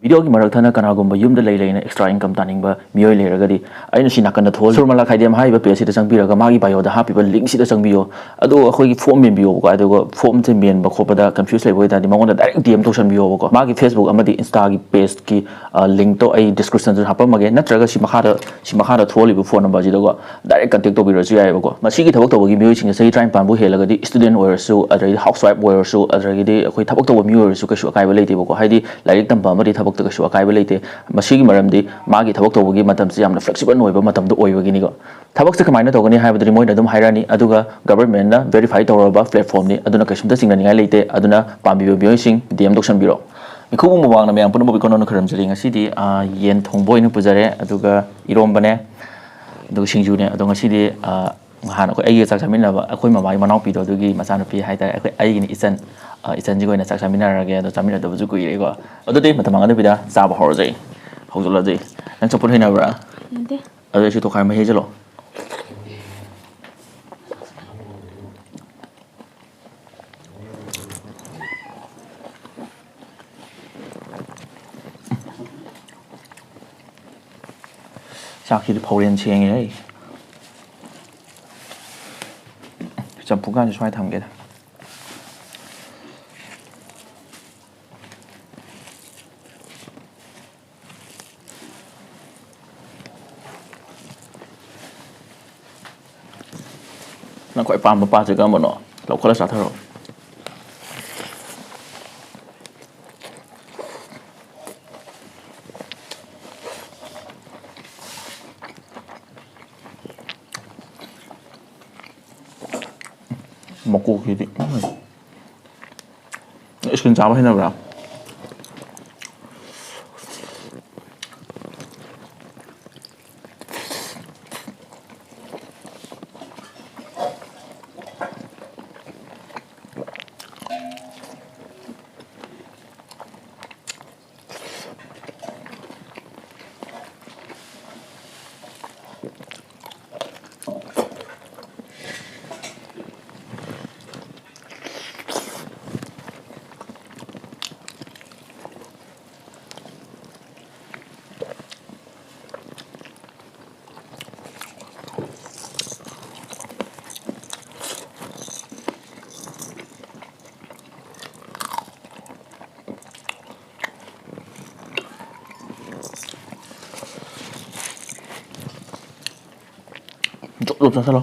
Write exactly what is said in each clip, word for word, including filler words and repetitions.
ꯚꯤꯗꯤꯑꯣꯒꯤ ꯃꯔꯛꯊꯅ ꯀꯅꯥꯒꯨꯝꯕ ꯌꯨꯝꯗ ꯂꯩ ꯂꯩꯅ extra income ꯇꯥꯅꯤꯡꯕ ꯃꯤꯑꯣꯏ ꯂꯩꯔꯒꯗꯤ, ꯑꯩꯅ ꯁꯤ ꯅꯥꯀꯟꯗ ꯊꯣꯛꯍꯜꯂꯤ, ꯁꯨꯔꯃꯂꯥ ꯈꯥꯏꯗꯦꯝ ꯍꯥꯏꯔꯤꯕ pageꯁꯤꯗ ꯆꯪꯕꯤꯔꯒ ꯃꯥꯒꯤ bioꯗ ꯍꯥꯞꯄꯤꯕ linkꯁꯤꯗ ꯆꯪꯕꯤꯌꯣ꯫ ꯑꯗꯨꯒ ꯑꯩꯈꯣꯏꯒꯤ form ꯃꯦꯟꯕꯤꯌꯣꯕꯀꯣ꯫ ꯑꯗꯨꯒ formꯁꯦ ꯃꯦꯟꯕ ꯈꯣꯠꯄꯗ confuse ꯂꯩꯕ ꯑꯣꯏꯇꯥꯔꯗꯤ ꯃꯉꯣꯟꯗ direct DM ꯇꯧꯁꯟꯕꯤꯌꯣꯕꯀꯣ꯫ ꯃꯥꯒꯤ Facebook ꯑꯃꯗꯤ Instaꯒꯤ pageꯀꯤ, ꯑ, linkꯇꯣ ꯑꯩ descriptionꯗꯁꯨ ꯍꯥꯞꯄꯝꯃꯒꯦ, ꯅꯠꯇ꯭ꯔꯒ ꯁꯤ ꯃꯈꯥꯗ, ꯁꯤ ꯃꯈꯥꯗ ꯊꯣꯛꯍꯜꯂꯤꯕ phone numberꯁꯤꯗꯀꯣ direct contact ꯇꯧꯕꯤꯔꯁꯨ ꯌꯥꯏꯑꯕꯀꯣ꯫ ꯃꯁꯤꯒꯤ ꯊꯕꯛ ꯇꯧꯕꯒꯤ ꯃꯤꯑꯣꯏꯁꯤꯡꯁꯦ ꯆꯍꯤ ꯇꯔꯥꯅꯤꯄꯥꯟꯕꯨ ꯍꯦꯜꯂꯒꯗꯤ student ꯑꯣꯏꯔꯁꯨ, ꯑꯗꯩꯗꯤ housewife ꯑꯣꯏꯔꯁꯨ, ꯑꯗꯒꯤꯗꯤ ꯑꯩꯈꯣꯏ ꯊꯕꯛ ꯇꯧꯕ ꯃꯤ ꯑꯣꯏꯔꯁꯨ ꯀꯩꯁꯨ ꯑꯀꯥꯏꯕ ꯂꯩꯇꯦꯕꯀꯣ꯫ ꯍꯥꯏꯗꯤ ꯂꯥꯏꯔꯤꯛ ꯇꯝꯕ ꯑꯃꯗꯤ ꯊꯕꯛꯇ ꯀꯩꯁꯨ ꯑꯀꯥꯏꯕ ꯂꯩꯇꯦ꯫ ꯃꯁꯤꯒꯤ ꯃꯔꯝꯗꯤ ꯃꯥꯒꯤ ꯊꯕꯛ ꯇꯧꯕꯒꯤ ꯃꯇꯝꯁꯦ ꯌꯥꯝꯅ flexible ꯑꯣꯏꯕ ꯃꯇꯝꯗꯣ ꯑꯣꯏꯕꯒꯤꯅꯤꯀꯣ꯫ ꯊꯕꯛꯁꯦ ꯀꯃꯥꯏꯅ ꯇꯧꯒꯅꯤ ꯍꯥꯏꯕꯗꯨꯗꯤ ꯃꯣꯏꯅ ꯑꯗꯨꯝ ꯍꯥꯏꯔꯛꯑꯅꯤ, ꯑꯗꯨꯒ governmentꯅ verify ꯇꯧꯔꯕ platformꯅꯤ, ꯑꯗꯨꯅ ꯀꯩꯁꯨꯝꯇ ꯆꯤꯡꯅꯅꯤꯡꯉꯥꯏ ꯂꯩꯇꯦ꯫ ꯑꯗꯨꯅ ꯄꯥꯝꯕꯤꯕ ꯃꯤꯑꯣꯏꯁꯤꯡ DM ꯇꯧꯁꯟꯕꯤꯔꯣ꯫ ꯃꯤꯈꯨꯕ ꯃꯃꯥꯡꯗ ꯃꯌꯥꯝ ꯄꯨꯝꯅꯃꯛꯄꯨ ꯏꯀꯣꯟ ꯅꯧꯅ ꯈꯣꯏꯔꯝꯖꯔꯤ꯫ ꯉꯁꯤꯗꯤ, ꯑ, ꯌꯦꯟ ꯊꯣꯡꯕ ꯑꯣꯏꯅ ꯄꯨꯖꯔꯦ, ꯑꯗꯨꯒ ꯏꯔꯣꯝꯕꯅꯦ, ꯑꯗꯨꯒ ꯁꯤꯡꯖꯨꯅꯦ꯫ ꯑꯗꯣ ꯉꯁꯤꯗꯤ, ꯑ, ꯅꯍꯥꯟ ꯑꯩꯈꯣꯏ ꯑꯩꯒ ꯆꯥꯛ ꯆꯥꯃꯤꯟꯅꯕ ꯑꯩꯈꯣꯏ ꯃꯃꯥꯒꯤ ꯃꯅꯥꯎꯄꯤꯗꯣ, ꯑꯗꯨꯒꯤ ꯃꯆꯥꯅꯨꯄꯤ ꯍꯥꯏꯇꯥꯔꯦ, ꯑꯩꯈꯣꯏ, ꯑꯩꯒꯤꯅꯤ ꯏꯆꯟ, ꯑ, ꯏꯆꯟꯁꯤꯒ ꯑꯣꯏꯅ ꯆꯥꯛ ꯆꯥꯃꯤꯟꯅꯔꯒꯦ꯫ ꯑꯗꯣ ꯆꯥꯃꯤꯟꯅꯗꯕꯁꯨ ꯀꯨꯏꯔꯦꯀꯣ꯫ ꯑꯗꯨꯗꯤ ꯃꯇꯝ ꯃꯥꯡꯍꯟꯗꯕꯤꯗ ꯆꯥꯕ ꯍꯧꯔꯁꯦ, ꯍꯧꯖꯤꯜꯂꯁꯦ꯫ ꯅꯪ ꯆꯝꯐꯨꯠ ꯍꯩꯅꯕ꯭ꯔꯥ? ꯍꯩꯅꯗꯦ꯫ ꯑꯗꯨ ꯑꯩꯁꯨ ꯇꯣꯈꯥꯏ ꯑꯃ ꯍꯩꯖꯜꯂꯣ꯫ ꯆꯥꯛꯁꯤꯗꯤ ꯐꯧꯔꯦꯟ ꯁꯦꯡꯉꯦꯍꯦ꯫ ꯆꯝꯐꯨꯠꯀꯥꯟꯁꯦ ꯁ꯭ꯋꯥꯏ ꯊꯝꯒꯦꯗ꯫ ꯅꯪ ꯈ꯭ꯋꯥꯏ ꯄꯥꯝꯕ ꯄꯥꯠꯁꯦ ꯀꯔꯝꯕꯅꯣ? ꯂꯧꯈꯠꯂ ꯆꯥꯊꯔꯛꯑꯣ꯫ ꯃꯀꯣꯛꯁꯤꯗꯤ, ꯎꯝ꯫ Ice cream ꯆꯥꯕ ꯍꯩꯅꯕ꯭ꯔꯥ? ꯆꯨꯞ ꯆꯨꯞ ꯆꯥꯁꯤꯜꯂꯣ꯫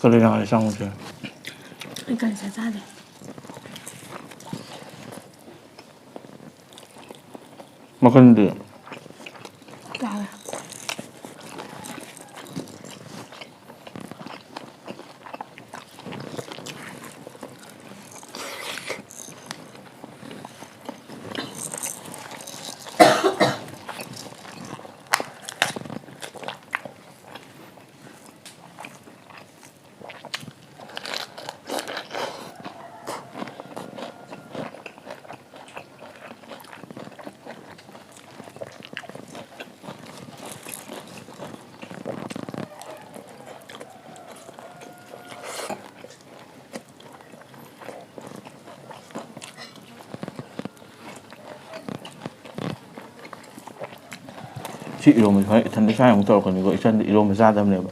ꯀꯔꯤ ꯌꯥꯎꯔꯦ ꯆꯥꯃꯨꯛꯁꯦ? ꯑꯩ ꯀꯔꯤꯁꯨ ꯆꯥꯗꯦ꯫ ꯃꯈꯟꯗꯤ? ꯆꯥꯔꯦ꯫ ꯁꯤ ꯏꯔꯣꯝꯕꯁꯤ ꯍꯣꯔꯦꯟ ꯏꯊꯟꯗ ꯆꯥꯏ ꯑꯃꯨꯛ ꯇꯧꯔꯛꯀꯅꯤꯀꯣ꯫ ꯏꯆꯟꯗꯤ ꯏꯔꯣꯝꯕ ꯆꯥꯗꯕꯅꯦꯕ꯫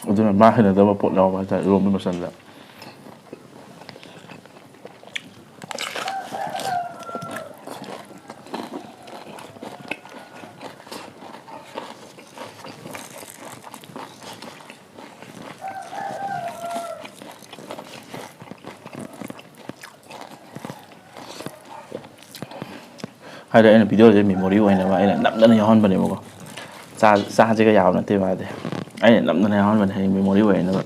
ꯑꯗꯨꯅ ꯃꯥ ꯍꯩꯅꯗꯕ ꯄꯣꯠ ꯌꯥꯎꯕ ꯍꯥꯏꯇꯥꯔꯦ ꯏꯔꯣꯝꯕ ꯃꯆꯜꯗ꯫ ꯍꯥꯏꯗꯤ ꯑꯩꯅ ꯚꯤꯗꯤꯑꯣꯁꯦ ꯃꯦꯃꯣꯔꯤ ꯑꯣꯏꯅꯕ ꯑꯩꯅ ꯅꯝꯗꯅ ꯌꯥꯎꯍꯟꯕꯅꯦꯕꯀꯣ꯫ ꯆꯥ-, ꯆꯥꯁꯤꯒ ꯌꯥꯕ ꯅꯠꯇꯦ ꯃꯥꯗꯤ꯫ ꯑꯩꯅ ꯅꯝꯗꯅ ꯌꯥꯎꯍꯟꯕꯅꯦ, ꯍꯌꯦꯡ memory ꯑꯣꯏꯅꯕ꯫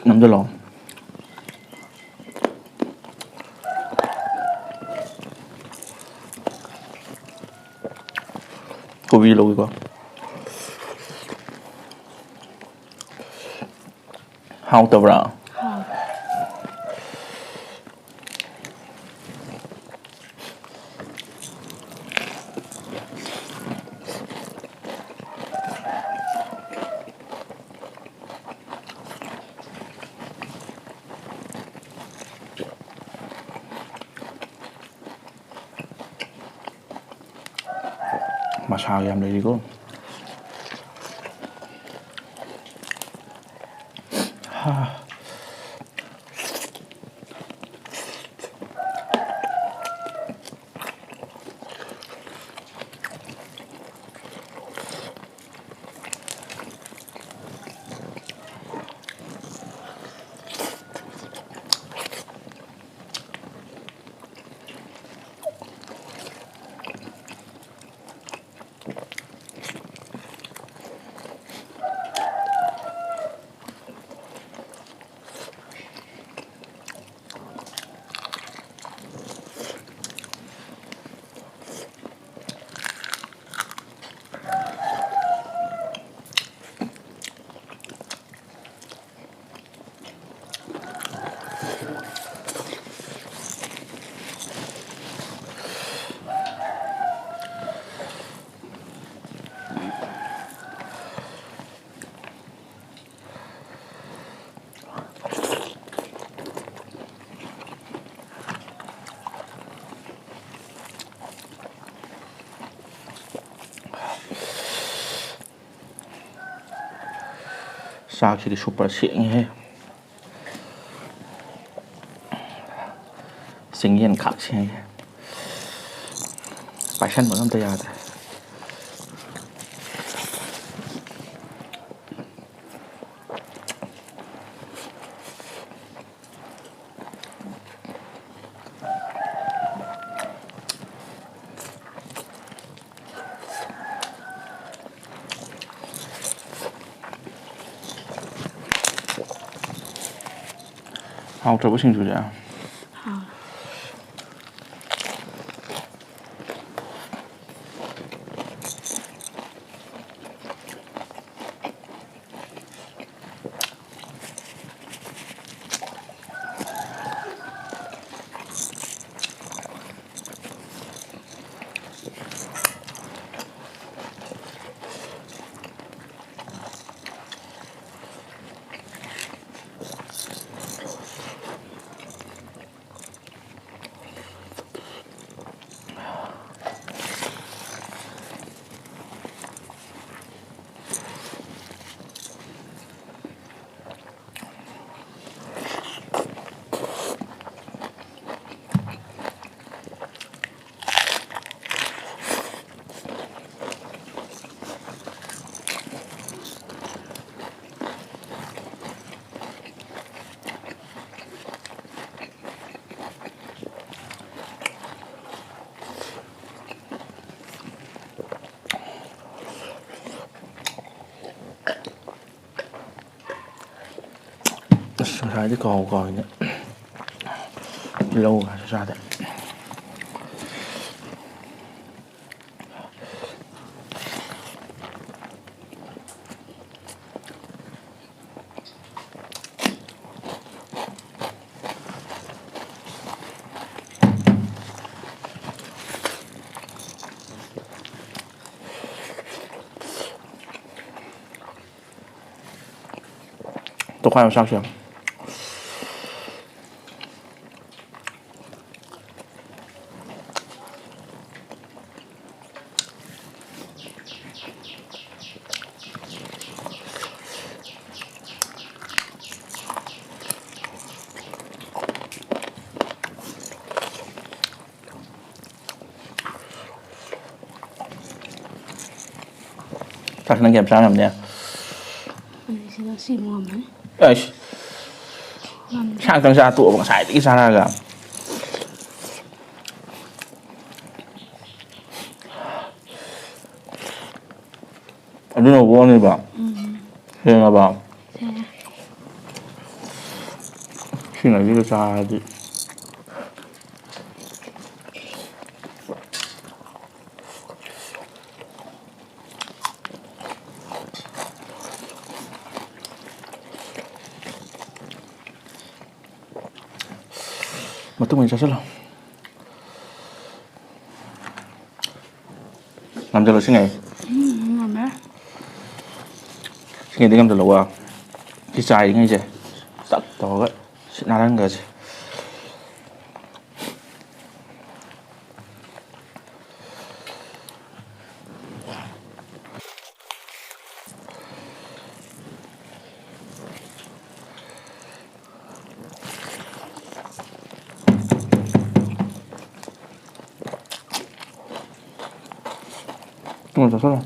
ꯅꯝꯁꯤꯜꯂꯣ꯫ ꯀꯣꯕꯤ ꯂꯧꯒꯦꯀꯣ꯫ ꯍꯥꯎꯇꯕ꯭ꯔꯥ? ꯍꯥꯎ꯫ ꯃꯁꯥꯒ ꯌꯥꯝ ꯂꯩꯔꯤꯀꯣ꯫ ꯍꯥ꯫ ꯆꯥꯛꯁꯤꯗꯤ ꯁꯨꯄꯔ ꯁꯦꯡꯉꯦꯍꯦ꯫ ꯆꯤꯡꯌꯦꯟ ꯈꯥꯛ ꯁꯦꯡꯉꯦ꯫ ꯄꯥꯏꯁꯟꯕꯒ ꯑꯝꯇ ꯌꯥꯗ꯭ꯔꯦ꯫ ꯍꯥꯎꯇ꯭ꯔꯕ ꯁꯤꯡꯖꯨꯁꯦ? ꯍꯥꯎ꯫ ꯑꯁ, ꯉꯁꯥꯏꯗꯤ ꯀꯥꯎ ꯀꯥꯎꯏꯅꯦ꯫ ꯇꯤꯜꯍꯧꯒꯁꯨ ꯆꯥꯗꯦ꯫ ꯇꯣꯈꯥꯏꯕ ꯆꯥꯛꯁꯦ꯫ ꯆꯥꯛꯁꯤ ꯅꯪ ꯀꯌꯥꯝ ꯆꯥꯔꯝꯅꯦ? ꯑꯅꯤꯁꯤ ꯉꯁꯤ ꯑꯃꯨꯛ ꯉꯝꯃꯅꯤ꯫ ꯑꯩꯁ, ꯉꯝꯗꯦ꯫ ꯏꯁꯥ ꯈꯛꯇꯪ ꯆꯥ ꯇꯣꯛꯑꯕ ꯉꯁꯥꯏꯗꯒꯤ ꯆꯥꯔꯛꯑꯒ꯫ ꯑꯗꯨꯅ ꯋꯥꯅꯦꯕ꯫ ꯎꯝ꯫ ꯁꯦꯡꯉꯕ? ꯁꯦꯡꯉꯦ꯫ ꯁꯤꯅ ꯁꯤꯒ ꯆꯥꯔꯗꯤ꯫ ꯃꯇꯨꯡ ꯑꯣꯏꯅ ꯆꯥꯁꯤꯜꯂꯣ꯫ ꯉꯝꯖꯜꯂꯣ ꯁꯤꯉꯩ꯫ ꯎꯝ, ꯉꯝꯃꯦ꯫ ꯁꯤꯉꯩꯗꯤ ꯉꯝꯖꯜꯂꯣ꯫ ꯁꯤ ꯆꯥꯏꯔꯤꯉꯩꯁꯦ ꯇꯛ ꯇꯧꯔꯒ ꯁꯤꯠ ꯅꯥꯜꯍꯟꯈ꯭ꯔꯁꯦ꯫ ꯇꯨꯃꯤꯟ ꯆꯥꯁꯜꯂꯣ꯫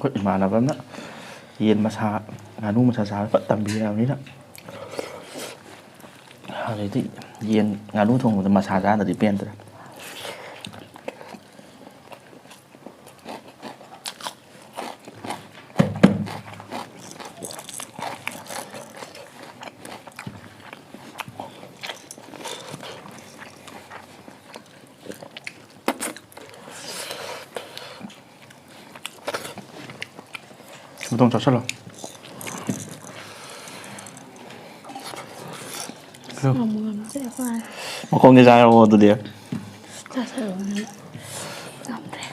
ꯑꯩꯈꯣꯏ ꯏꯃꯥꯟꯅꯕ ꯑꯃꯅ ꯌꯦꯟ ꯃꯁꯥ, ꯉꯥꯅꯨ ꯃꯁꯥ ꯆꯥꯕ ꯐꯖ ꯇꯝꯕꯤꯔꯕꯅꯤꯅ, ꯍꯧꯖꯤꯛꯇꯤ ꯌꯦꯟ ꯉꯥꯅꯨ ꯊꯣꯡꯕꯗ ꯃꯁꯥ ꯆꯥꯗ꯭ꯔꯗꯤ ꯄꯦꯟꯗ꯭ꯔꯦ꯫ ꯃꯇꯣꯡ ꯆꯥꯁꯤꯜꯂꯣ꯫ ꯉꯝꯕꯨ ꯉꯝꯗ꯭ꯔꯦ ꯑꯩꯈꯣꯏ꯫ ꯃꯈꯣꯡꯗꯤ ꯆꯥꯔꯕꯣ ꯑꯗꯨꯗꯤ? ꯆꯥꯁꯤꯜꯂꯣ꯫ ꯉꯝꯗ꯭ꯔꯦ꯫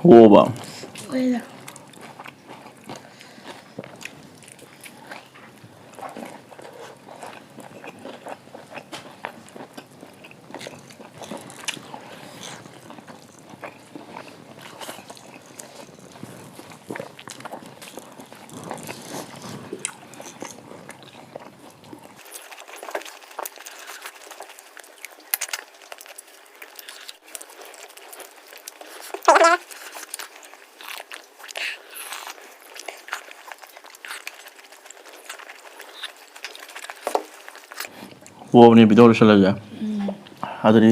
ꯍꯣꯕ꯫ ꯍꯣꯏꯗ꯫ ꯄꯣꯛꯑꯕꯅꯤ video ꯂꯣꯏꯁꯤꯜꯂꯁꯦ꯫ ꯎꯝ꯫ ꯑꯗꯨꯗꯤ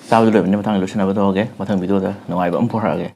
ꯆꯥꯕꯗꯤ ꯂꯣꯏꯕꯅꯤ, ꯃꯊꯪ ꯂꯣꯏꯁꯤꯟꯅꯕ ꯇꯧꯔꯒꯦ꯫ ꯃꯊꯪ video ꯗ ꯅꯨꯡꯉꯥꯏꯕ ꯑꯃ ꯄꯨꯔꯛꯑꯒꯦ꯫